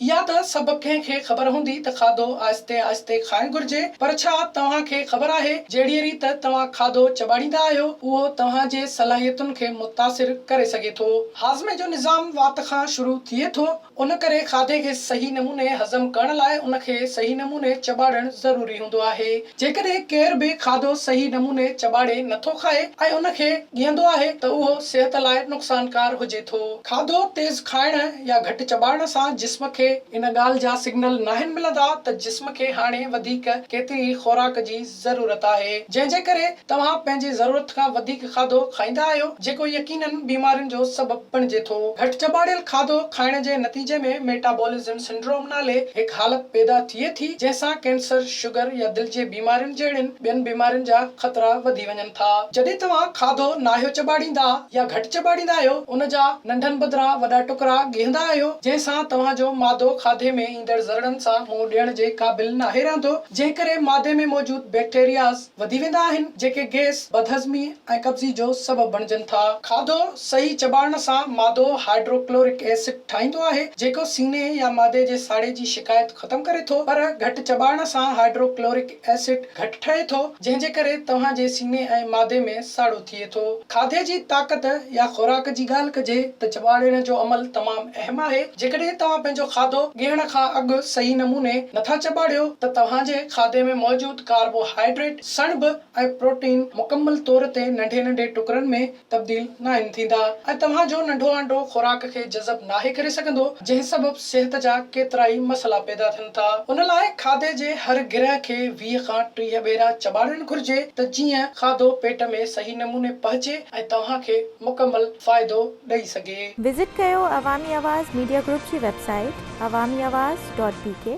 اها ته سڀ ڪنهن کي خبر هوندي ته کاڌو آهستي آهستي کائڻ گهرجي، پر ڇا توهان کي خبر آهي جهڙيء ريت توهان کاڌو چٻاڙيندا آهيو، اهو توهان جي صلاحيتن کي متاثر ڪري سگهي ٿو. هاضمي جو نظام وات کان شروع ٿئي ٿو، ان ڪري کاڌي کي صحيح نموني هضم ڪرڻ لاء ان کي صحيح نموني چٻاڙڻ ضروري هوندو آهي. جيڪڏهن ڪير به کاڌو صحيح نموني چٻاڙي نٿو کائي ۽ ان کي ڳيهندو آهي ته اهو صحت لاء نقصانڪار هجي ٿو. کاڌو تيز کائڻ يا گهٽ چٻاڙڻ سان جسم کي ان ڳالهه جا سگنل ناهن ملندا ته جسم کي هاڻي وڌيڪ ڪيتري خوراڪ جي ضرورت آهي جنهن جي ڪري توهان پنهنجي ضرورت کان وڌيڪ کاڌو کائيندا آهيو جيڪو يقينن بيمارين جو سبب بڻجي ٿو. گهٽ چٻاڙيل کاڌو کائڻ جي نتيجي ۾ ميٽابولزم سنڊروم نالي هڪ حالت پيدا ٿئي ٿي جنهن سان ڪينسر، شگر يا دل جي بيمارين جهڙين ٻين بيمارين جا خطرا وڌي وڃن ٿا. جڏهن توهان کاڌو ناهيو چٻاڙيندا يا گهٽ چٻاڙيندا آهيو ان جا ننڍن بدران وڏا ٽڪرا ڳيهندا آهيو جنهن سان توهان جو معدو کاڌي ۾ ايندڙ ذرڙن سان منهن ڏيڻ جي قابل ناهي رهندو جنهن ڪري معدي ۾ موجود بيڪٽيرياز وڌي ويندا آهن جيڪي گئس، بدهضمي ۽ قبضي جو سبب بڻجن ٿا. کاڌو صحيح چٻاڙڻ سان معدو هائيڊروڪلورڪ ايسڊ ٺاهيندو آهي جيڪو سيني يا معدي جي ساڙي جي شڪايت ختم ڪري ٿو پر گهٽ چٻاڙڻ سان هائيڊروڪلورڪ ايسڊ گهٽ ٺهي ٿو جنهن جي ڪري توهان جي سيني ۽ معدي ۾ ساڙو ٿئي ٿو. کاڌي جي طاقت يا خوراڪ جي ڳالهه ڪجي ته چٻاڙڻ جو عمل تمام اهم آهي. جيڪڏهن توهان پنهنجو کاڌو ڳيهڻ کان اڳ صحيح نموني نٿا چٻاڙيو ته توهان جي کاڌي ۾ موجود ڪاربوهائيڊريٽ، سڻڀ ۽ پروٽين مڪمل طور تي ننڍي ننڍي ٽڪرن ۾ تبديل ناهن ٿيندا ۽ توهان جو ننڍو آنڊو خوراڪ کي جذب ناهي ڪري سگهندو جنهن سبب صحت جا ڪيترائي مسئلا پيدا ٿين ٿا. ان لاء کاڌي جي هر گرهه کي 20 کان 30 ڀيرا چٻاڙڻ گهرجي ته جيئن کاڌو پيٽ ۾ صحيح نموني پهچي ۽ توهان کي مڪمل فائدو ڏئي سگهي. وزٽ ڪيو عوامي آواز ميڊيا گروپ جي website Awami Awaz dot B K.